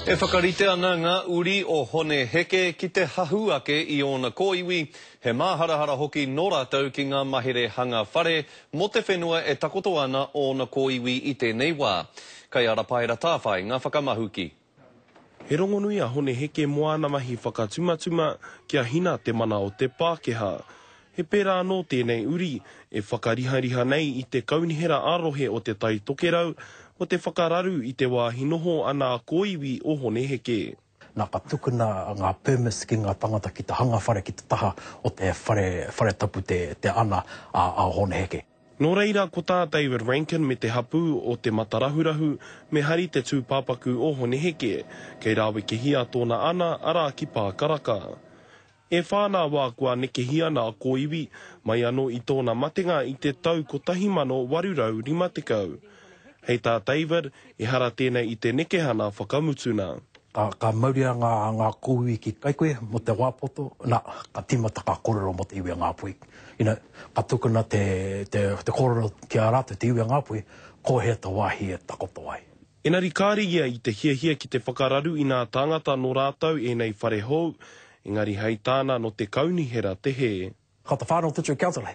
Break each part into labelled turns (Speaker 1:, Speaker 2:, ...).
Speaker 1: E whakarite ana ngā uri o Hone Heke ki te hahu ake i ōna kōiwi, he māharahara hoki nō rātou ki ngā mahere hanga whare mō te whenua e takoto ana ōna kōiwi i tēnei wā. Kei a Rapaera Tāwhai ngā whakamahuki.
Speaker 2: He rongonui a Hone Heke mō āna mahi whakatumatuma kia hina te mana o te Pākehā. He pērā anō tēnei uri e whakarihariha nei i te Kaunihera ā-Rohe o Te Tai Tokerau mō te whakararu i te wāhi noho a nā kōiwi o Hone Heke.
Speaker 3: Nā, ka tukuna ngā permits ki ngā tangata ki te hanga whare ki te taha o te whare, whare tapu te, te ana a, a Hone Heke.
Speaker 2: Nō reira, ko tā David Rankin me te hapū o Te Matarahurahu me hari te tūpāpaku o Hone Heke, kei rāwekehia tōna ana, arā ki Pākaraka. E whā nā wā kua nekehia nā kōiwi, mai anō i tōna matenga i te tau 1850. Hei tā David, ehara tēnei i te nekehana whakamutuna.
Speaker 3: Ka, ka mauria ngā, ngā kōiwi ki Kaikohe mō te wā poto, nā, ka tīmata ka kōrero mō te iwi a Ngāpuhi. You know, ka tukuna te, te, te kōrero ki a rātou, te iwi a Ngāpuhi, ko hea te wāhi e takoto ai.
Speaker 2: Engari kāre ia i te hiahia ki te whakararu i nā tāngata nō rātou ēnei whare hou, engari hei tāna nō te kaunihera te hē.
Speaker 3: Ko te whānau District Council,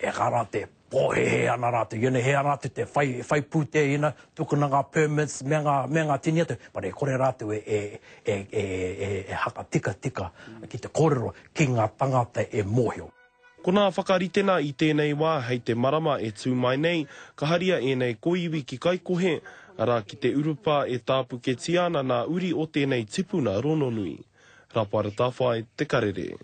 Speaker 3: ehara te pōhēhē ana rātou, you know, he ana rātou te whai, whai pūtea, you know, tukuna ngā permits me ngā, me ngā tini atu, but e kore rātou e, e, e, e, e, e hakatikatika ki te kōrero ki ngā tangata e mōhio.
Speaker 2: Ko nā whakaritena i tēnei wā hei te marama e tū mai nei, ka haria ēnei koiwi ki Kaikohe, arā ki te urupā e tāpuketia ana nā uri o tēnei tipuna rononui. Raparatawhai, Te Karere.